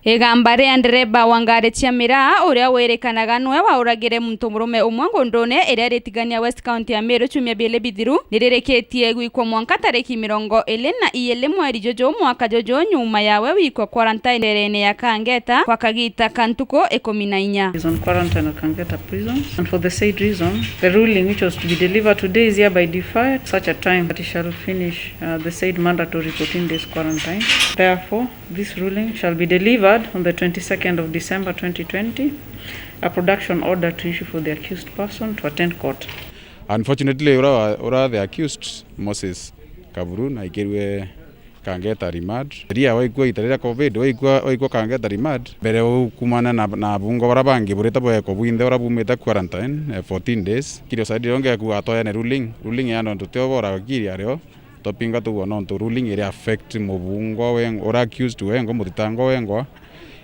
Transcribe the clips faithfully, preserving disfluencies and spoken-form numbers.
Igamba ria ndereba wa ngari cia miraa, uria wirikanaga nwe wauragire muntu murume umwe ngundune iria iritigania West County ya Meru ciumia biiri bithiru, niririkitie gwikwa mwanka tariki mirongo iri na iiri mweri juju mwaka juju, nyuma yawe gwikwa quarantine nderene ya Kangeta kwa kagita ka ntuku ikumi na inya. Is on quarantine at Kangeta Prison, and for the said reason, the ruling which was to be delivered today is hereby deferred such a time that he shall finish, uh, the said mandatory fourteen days quarantine. Therefore, this ruling shall be delivered on the twenty-second of December twenty twenty, a production order to issue for the accused person to attend court. Unfortunately, ura, ura the accused, Moses Kaburu, na aikirwe Kangeta remand. Ria waikua ita riria covid, waikua, waikua Kangeta remand, mbere u kumana na, na abungwa bara bangi burite bweko bwinthe ura bumite quarantine, eh, fourteen days. Kiri usaidi ronge ku atoyane ruling, ruling ya nontu tio bora kiri ario. Topinga tugua nontu ruling iri affect mubungwa weng-, ura accused wengwa, muthitangwa wengwa,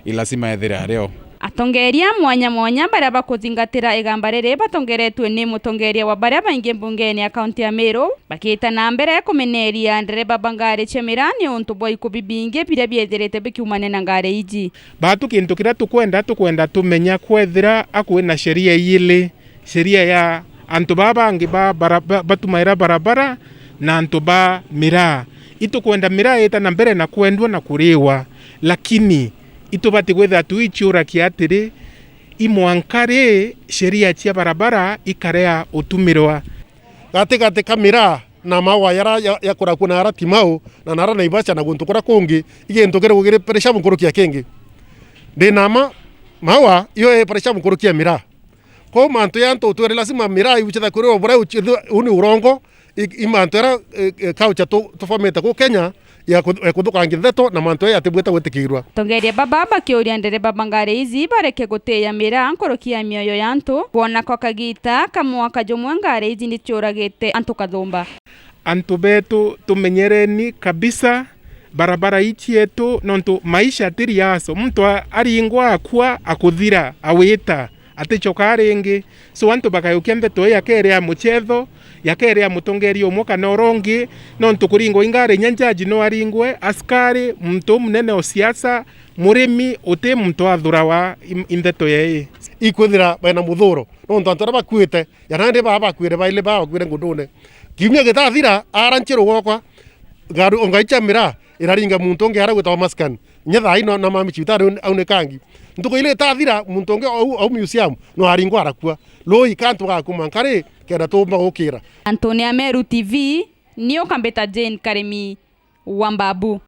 i lazima ethire ario. Atongeria mwanya mwanya baria bakuthingatira igamba riri batongeretue ni mutongeria wa baria baingi mbungene ya kaunti ya Meru, bakiita na mbere kumeneria ndereba ba ngari cia miraa ni untu bwa ikubi bingi biria biethirite bikiumania na ngari iji. Batu kintu kiria tukwenda, tukwenda tumenya kwethira akui na sheria iili. Sheria ya antu baa bangi ba bara-, ba-, batumaira barabara na antu ba miraa. Itukwenda miraa iita na mbere na kwendwa na kuriwa, lakini itubati kwithira tuiciurakia atiri, i mwanka ri sheria cia barabara ikarea utumirwa? Gatigati ka miraa na maua yara ya, ya kurakua na ara Timau na nara Naivasha na guntu kuria kungi, i gintu kiriku kiri pressure nkuruki ya kingi? Ndi na ma, maua iyo i pressure nkuruki ya miraa. Kwou mantu ya antu twere lazima miraa iuchitha kuri o buria uchi-, u ni urongo, i, i mantu era, e, e, culture tu, tufomete ku Kenya ya ku, ya kuthukangia ntheto na mantu aya atibwita gwitikirwa. Atongeria baba bakiuria ndereba ba ngari ici bareke gutiia miraa nkuruki ya mioyo ya antu, kwona kwa kagita ka mwaka jumwe ngari ici niciuragite antu kathumba. Antu betu, tumenyereni kabisa barabara ii cietu, nontu maisha ti riaso. Muntu a-, aringwa akua, akuthira, awita, atichokaa ringi. So antu bakayukia ndeto ii yakeerea muchetho, yakeerea mutongeria umwe kana uria ungi, nontu kuringwa i ngari inya njaji no aringwe, askari, muntu umunene o siasa, murimi, uti muntu athurawa i, i ndeto ya ii. Ikwithira baina muthuro, nontu antu aria bakuite, ya nandi baa bakuire baili baa bakuire ngundune. Kiumia gitathira, ara nchiru gwakwa, ngaru, ngaicha miraa, iraringa muntu ungi ara gwitagwa Maskani. Inya thaa ino na mami cibitari au ni kangi. Ntuku ili itathira, muntu ungi au, au museum, no aringwa arakua. Lui kantu gakuma nkari, kenda tumba gukira. Antonia Meru T V, ni ukambita Jane Karimi wa Mbabu.